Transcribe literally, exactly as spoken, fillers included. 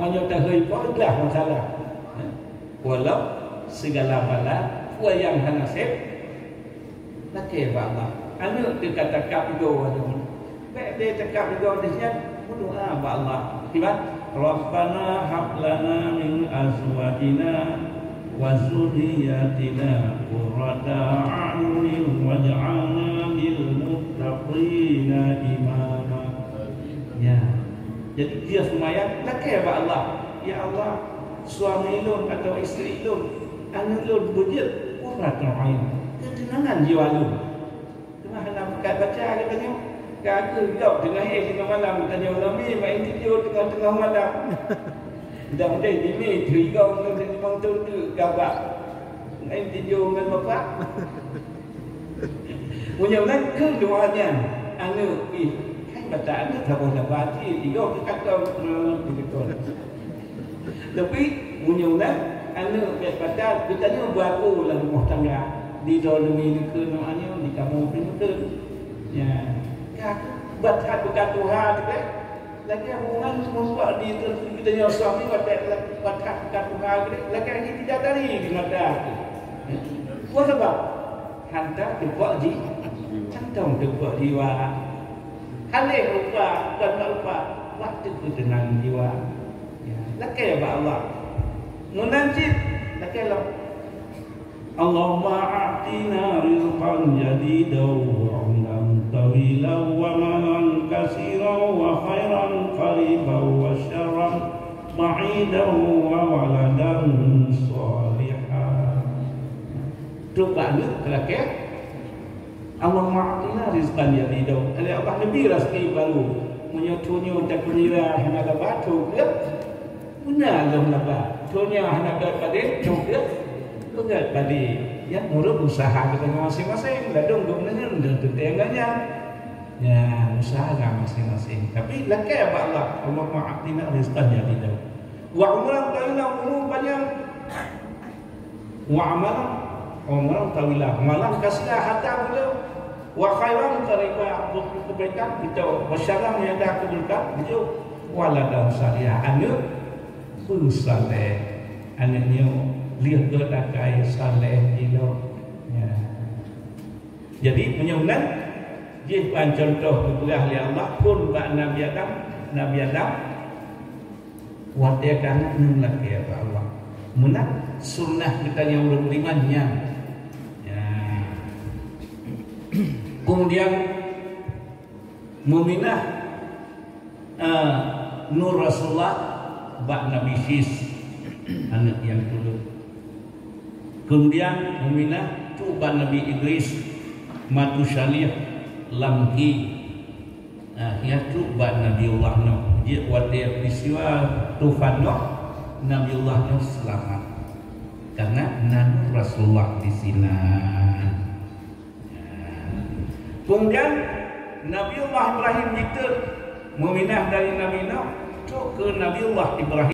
Meunyoe tahôi po glah masalah. Walau segala bala, peue nyang hana sép, lakée bak Allah. Aneuk teuka takab igoe nyoe. Bék lé takab igoe di nyan, meudoa bak Allah. Kiban, "Rabbana hab lana min azwajina wa dzurriyyatina qurrata a'yunin waj'alna lil muttaqina imama." Ya. Jadi dia seumayang lakée bak Allah, "Ya Allah, suami lôn atau istri lôn, aneuk lôn beujeuet qurratu ain, keuteunangan jiwa lôn." Teuma hana buka baca geutanyoe. Ka kheueh gob teungoh éh teungoh malam geutanyoe lom mi bak intidio teungoh-teungoh malam. Dak udeh jimi teuigong ngon limong thon teuk gabak. Ngon intidio ngon bapak. Meunyoe nyan keu doa nyan, aneuk pih hai batat aneuk saboh laba cit, igong teuka tom, teuka tom. Tapi meunyoe na aneuk bék batat, geutanyoe beuaku lam rumoh tangga. Di droeneuh mi neukheun nyoe, di kamoe pih neukheun. Ya. Ka batat buka tuha teuka. Lagée hubungan meumbuet di geutanyoe suami batat, batat buka tuha teuka. Lagée bidadari di mata aku. Peue sabab? Hanta teupok ji, hantong teupok jiwa. Haleh rupa, kon rupa, waktu keuteunang jiwa. Ya, lakée bak Allah. Meunan cit, lakée lom. Allahumma a'tina rizqan jadidan wa umran tawilan wa malan katsiran wa khairan qariban wa syarran ba'idan wa waladan shalihan. Trok bak aneuk lakée, Allahumma a'tina rizqan jadida. Hai Allah, neubri raseuki baru. Meunyoe thon nyoe tapeunira hana laba, thon keudeh beuna lom laba. Thon nyoe hana gét padé, thon keudeh beugét padé. Ya, meunurot usaha geutanyoe maséng-maséng, ladôm geumeuneueng dan teuntée ngon nyan. Ya, usaha maséng-maséng. Tapi lakée bak Allah, Allahumma a'tina rizqan jadida. Wa umran tawila, umu panyang. Wa amalan, umran tawila, malan katsira, hareuta beulom, wa khairan qariba, kebaikan beutôi, wa syarran nyang ka geubeukat beutôi, waladan shaliha, aneuk beusaleh, aneuk nyoe lheueh gét akai saleh ilok. Ya. Jadi meunyoe nan jih ban contoh geupeugah lé Allah phon bak Nabi Adam, Nabi Adam Watée ka na neumeulakée bak Allah. Meunan sunnah geutanyoe ureuëng beriman nyan. Ya. Kemudian Muminah, eh, nur Rasulullah bak Nabi Syis, aneuk nyang tuleueng. Kemudian Muminah trok bak Nabi Idris, Matusalih, Lamki. Nah, nyang trok bak Nabiullah Nuh. Jeuet watée peristiwa tufan Nuh, Nabiullah Nuh seulamat. Karena na nur Rasulullah di sinan. Nah. Kemudian Nabiullah Ibrahim jiteuet, Muminah dari Nabi Nuh, trok keu Nabiullah Ibrahim.